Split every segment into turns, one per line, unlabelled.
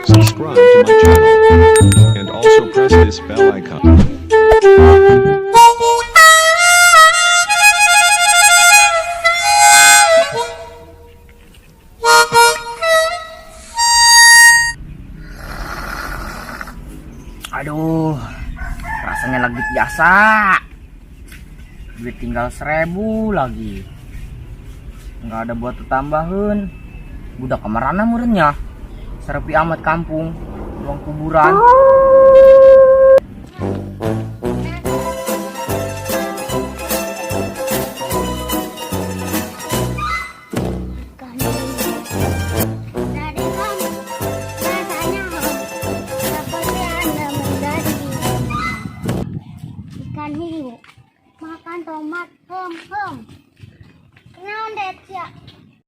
Subscribe to my channel and also press this bell icon.
Aduh, rasanya lagi biasa. Duit tinggal 1.000 lagi. Nggak ada buat tambahan. Budak kamarana meureun nya. Serepi amat kampung, ruang kuburan.
Dari Om, rasanya Om, seperti Anda menjadi ikan hiu. Makan tomat, hem hem. Kunaon det ya?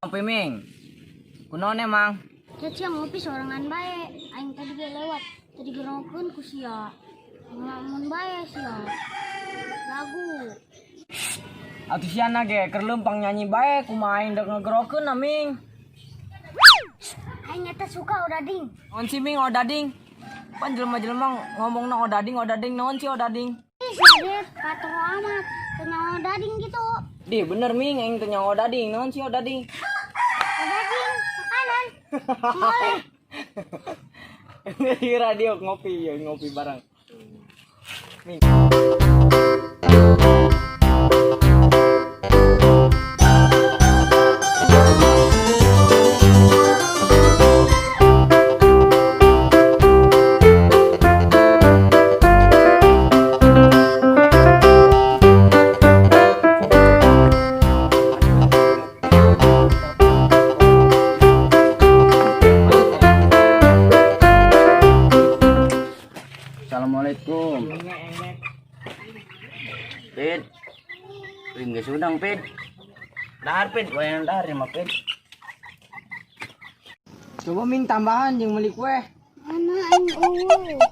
Ngopi, Ming. Kunaon emang?
Det sia ngopi sorangan bae. Aing tadi ge lewat, tadi gerokeun ku sia. Ngelamun bae sia. Lagu.
Atuh siana ge keur leumpang nyanyi bae, kumaha aing dek ngegerokeun na, Ming.
Aing eta suka odading.
Naon sih, Ming, odading? Pan jelema-jelema ngomongna odading, odading, naon sih odading?
Ih, sia det katro amat. Teu odading gitu.
Di bener, Ming, aing teu nyaho odading, naon sih odading?
Odading makanan. Boleh.
Di radio ngopi ya, ngopi bareng. Ming.
Assalamualaikum. Pit. Pit geus udang, Pit. Dahar, Pit. Wayan dahar ya mah, Pit.
Coba, Ming, tambahan jeung meuli kue.
Mana aing eueuh.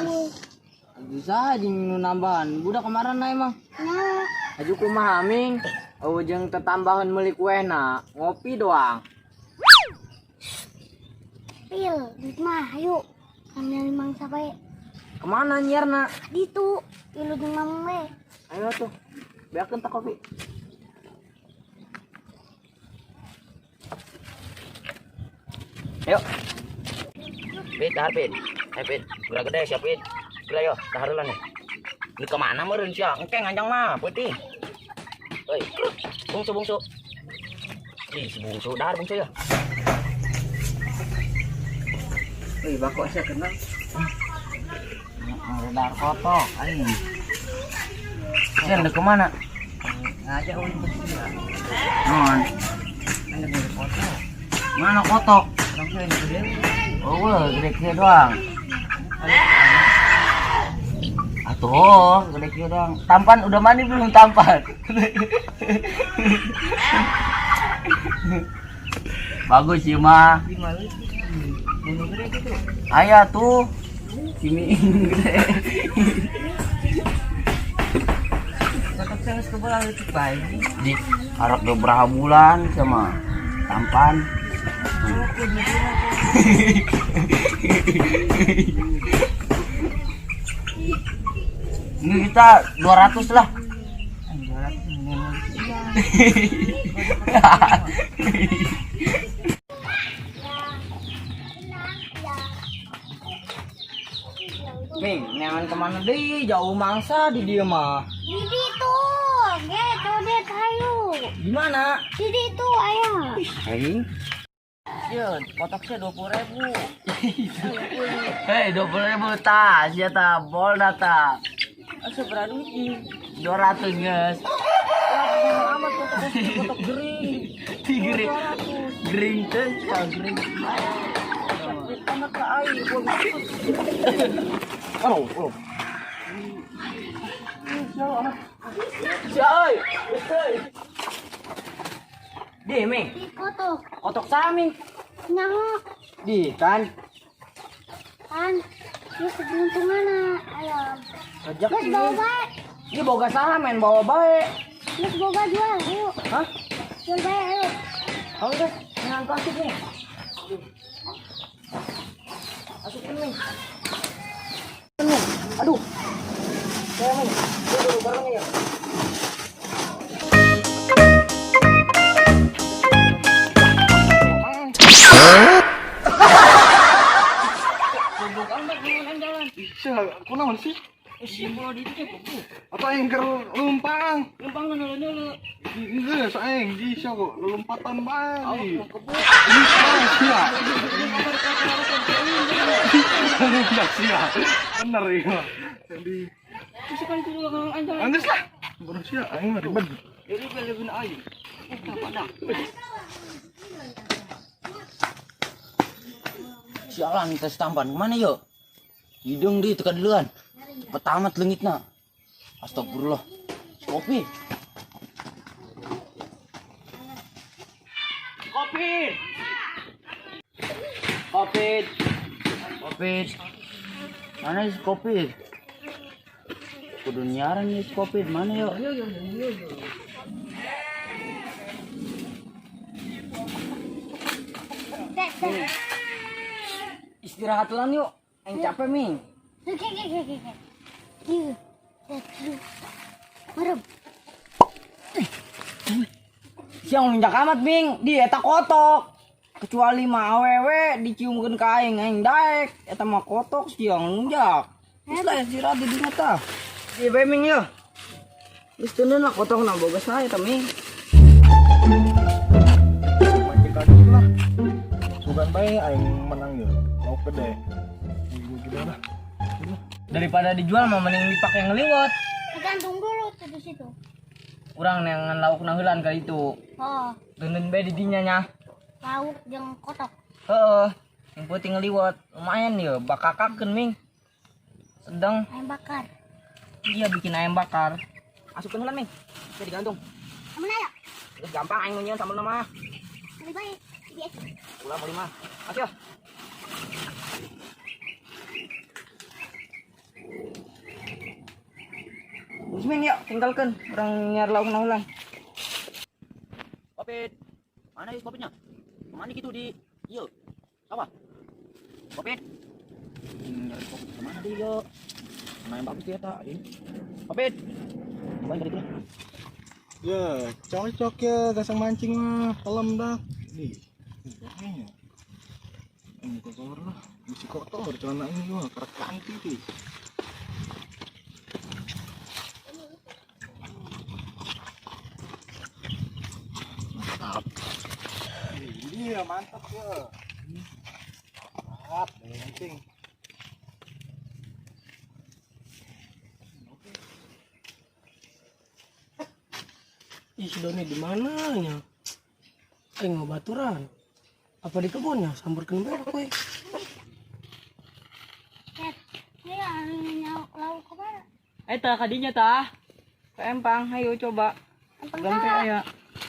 Eueuh.
Bisa jeung nu nambahan. Budak kemarin na emang.
Nyawa.
Aju kumaha, Ming? Oh, jeung tetambahan meuli kue na, ngopi doang.
Pil, duit mah ayo. Kami mangsa bae.
Kemana nyiarna?
Ditu, ilu jeung mamang we.
Ayo tuh. Beakeun tak kopi. Ayo.
Pit, dahar, Pit. Ayo, Pit. Gula gede siap, Pit. Gula yo, dahar heula nih. Ini kemana meureun sia? Engke nganjang mah, peuting. Oi, bungsu bungsu. Ih, si bungsu, dahar bungsu ya.
Wih, bako saya kenal. Dahar kotok, aing.
Sia ndek kemana?
Ngajak ulin ke sini.
Non.
Aing gede kotok.
Mana kotok?
Orang ini gede.
Oh, wah, gede kieu doang. Atuh, gede kieu doang. Tampan udah mandi belum tampan? Bagus sih mah.
Di mana sih? Bunuh gede gitu.
Aya tuh. Sini gede.
Kotok saya geus kebelah leutik bae.
Di harap beberapa bulan sama tampan. Ini kita 200 lah.
Aing 200 minimal. Ming, neangan kemana deh? Jauh mangsa di dia mah.
Di ditu, gitu deh hayu.
Di mana?
Di ditu aya.
Aing.
Ya, kotak saya 20.000.
Hei, 20.000 ta, sia ta, bol data.
Asa berapa duit?
200 guys.
Wah, amat kotok kotok gering.
Di gering. Gering teh, ya gering.
Sakit amat ka aing. Oh, oh.
Sia euy.
Di, Ming.
Di kotok.
Kotok saming.
Nyaho
Di, kan.
kan. Ieu keberuntungan ayam.
Rejeki.
Geus bawa bae.
Ini boga saha main bawa bae.
Geus boga jual, yuk.
Hah?
Jual bae ayo.
Oh, udah, jangan kasih nih. Asupin nih. Nih, aduh. Saya nih. Aduh, barangnya ya.
Sia, kunaon sih?
Ih, kalau di itu goblok.
Atau aing keur lumpang.
Numpang nulu-nulu.
Geus aing di sia kok lompatan bae.
Awas mau kebun.
Sia. Enggak sia. Bener iya. Jadi
Terus kan itu kalau anjing.
anggeus lah. Bodoh sia aing mah ribet.
Jadi beli aing. Eh, apa dah?
Sialan tes tampan kemana yo? Hidung di tekan duluan. Petamat lengitna. Astagfirullah. Kopi.
Kopi. Kopi.
Kopi. Mana sih kopi? Kudu nyaran nih kopi mana yo?
Dek, dek.
Istirahat lan yuk. Aing capek, Ming.
Oke, oke, oke, oke. Iya. Dek, lu. Merem.
Siang lunjak amat, Ming. Di eta kotok. Kecuali mah awewe diciumkeun ka aing, aing daek. Eta mah kotok siang lunjak. Geus lah istirahat di dinya tah. Ieu bae, Ming yeuh. Geus teuneun lah kotokna boga saha eta, Ming.
Mancing kaki lah. Sugan bae aing menang ya. Lauk gede. Gimana?
Daripada dijual mah mending dipakai ngeliwat.
Tergantung dulu tuh di situ.
Urang neangan lauk heulan kali itu.
Oh,
Teuneun bae di dinya nya.
lauk jeung kotok.
Heeh. Yang penting ngeliwat. Lumayan ya, bakakakeun, Ming. Sedang
Ayam bakar.
iya bikin ayam bakar. Asupkeun heula, Ming. Bisa digantung.
Kamu naya?
Terus gampang aing nu nyieun sambel mah.
Lebih baik. Biasa.
Ulah mau lima. Ayo. Geus, Ming, yuk tinggalkeun. Urang nyiar lauk heula.
Kopi. Mana is kopinya? Kemana gitu di? Iya. Sawah. Kopi. Nyari kopi kemana dia yo? Mana yang bagus dia tak? Ini. Kopi. Cobain dari lah.
Ya, cocok ya gasang mancing mah, pelem dah. Nih, kayaknya. Ini kotor lah, mesti kotor celana ini gua kerak ganti sih. Mantap. Iya, mantap ya. Mantap, yang penting.
Ih, si Doni di mananya? Aing mau baturan. Apa di kebunnya? Samburkeun bae we.
Dek, ini anu nyauk lauk kemana?
Eta kadinya tah. Ke empang, ayo coba.
Empang
Ganti
saha?
aya.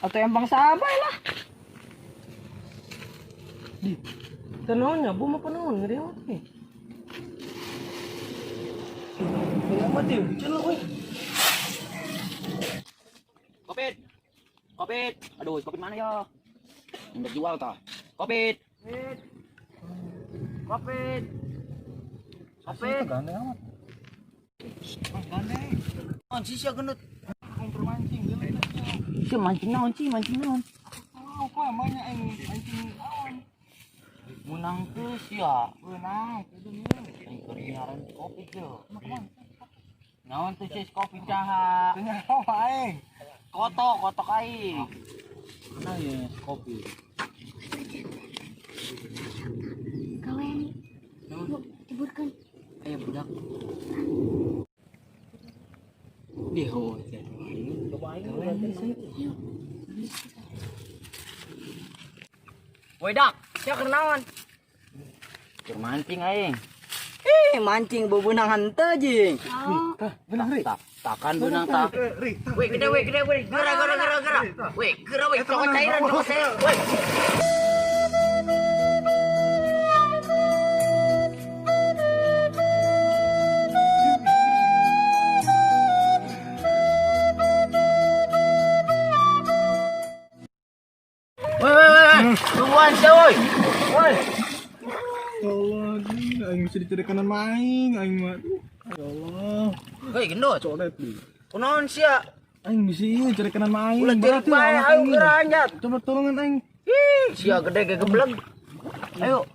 Atau empang sabai lah.
Di. Teu naon nya, bom apa naon ngeri amat nih. Ngeri amat ya, hujan lah we.
Kopi. Kopi. Aduh, kopi mana yo? Yang dijual tah. Kopi.
Kopi. Kopi.
Gandeng amat. Gandeng.
Oh, sih sia gendut.
Kompor mancing, dia
Si mancing naon sih, mancing naon.
Tahu kok banyak yang mancing awan.
Menang tuh sia.
Menang, itu nih.
Aing keur nyaran kopi tuh. Naon tuh sih kopi caha.
Nyawa aing.
Kotok, kotok aing. Mana ya kopi?
Gawean. Yuk, tiburkan.
Ayo budak. Dia ho.
Yuk.
Woi dak, sia keur naon?
Keur mancing aing.
Ih, mancing bebenang henteu jing.
Oh,
Benang, Ri.
Tak, takkan benang tak.
Ri,
Woi, gede woi, gede woi. Geura geura geura geura. Woi, geura woi, cokot cairan, cokot cairan. Woi.
Masih dicerekan mah aing, aing mah. Aduh, ya Allah.
Hei gendut.
Coret nih.
Kunaon sia?
Aing bisi ieu cerekenan mah aing.
Ulah
Berat
cerik bae,
ya,
ayo
aing.
geura anjat.
Coba tolongan aing.
Ih, sia gede ge geblek. Ayo.